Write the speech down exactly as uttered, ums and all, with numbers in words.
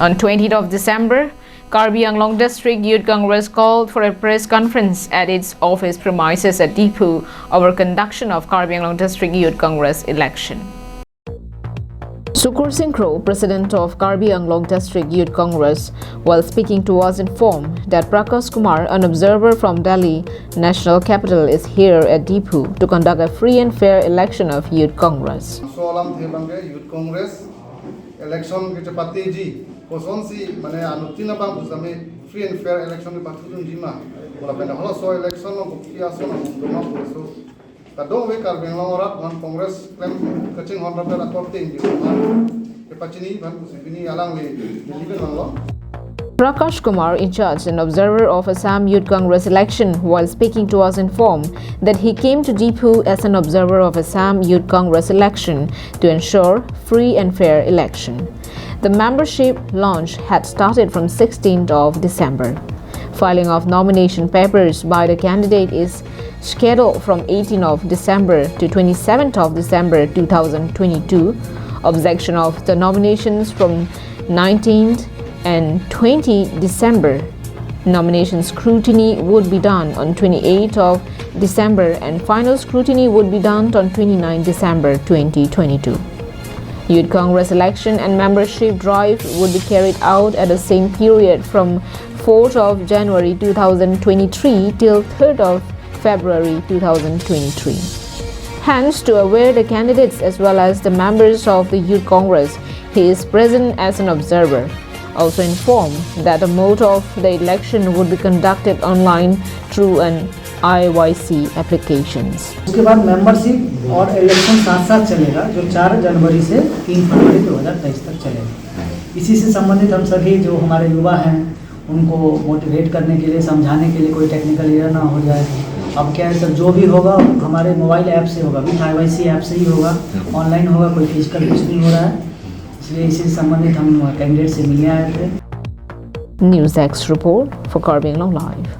On twentieth of December, Karbi Anglong District Youth Congress called for a press conference at its office premises at Diphu over conduction of Karbi Anglong District Youth Congress election. Sukur Singh Kro, president of Karbi Anglong District Youth Congress, while speaking to us, informed that Prakash Kumar, an observer from Delhi national capital, is here at Diphu to conduct a free and fair election of Youth Congress. So alam the bangke Youth Congress election ke chepate ji, kosonsi mane anuttin abang pusame free and fair election ke pathudunji ma, bola pen halaso election lo kopi ason lo doma puso. Kadokave Karbi Anglong arat aphan Congress klem kachinghon rap akorte inji aphan kepachini aphan pusi pini alangli Delhi pen vanglo. Prakash Kumar, in charge and observer of Assam Youth Congress election, while speaking to us, informed that he came to Diphu as an observer of Assam Youth Congress election to ensure free and fair election. The membership launch had started from sixteenth of December. Filing of nomination papers by the candidate is scheduled from eighteenth of December to twenty-seventh of December two thousand twenty-two. Objection of the nominations from nineteenth and twentieth December. Nomination scrutiny would be done on twenty-eighth of December and final scrutiny would be done on twenty-ninth December twenty twenty-two. Youth Congress election and membership drive would be carried out at the same period from fourth of January two thousand twenty-three till third of February two thousand twenty-three. Hence, to aware the candidates as well as the members of the Youth Congress, he is present as an observer. Also informed that the mode of the election would be conducted online through an I Y C applications. उसके बाद मेंबरशिप और इलेक्शन साथ साथ चलेगा, जो चार जनवरी से तीन फरवरी दो हज़ार तेईस तक चलेगा। इसी से संबंधित हम सभी जो हमारे युवा हैं, उनको मोटिवेट करने के लिए, समझाने के लिए कोई टेक्निकल एरर ना हो जाए। अब क्या है सर, जो भी होगा हमारे मोबाइल ऐप से होगा, with I Y C app से ही होगा, ऑनलाइन होगा, कोई फिजिकल कुछ नहीं हो रहा है। इसलिए इसी से संबंधित हम कैंडिडेट से मिलने आए थे। News Desk report for Karbi Anglong Live.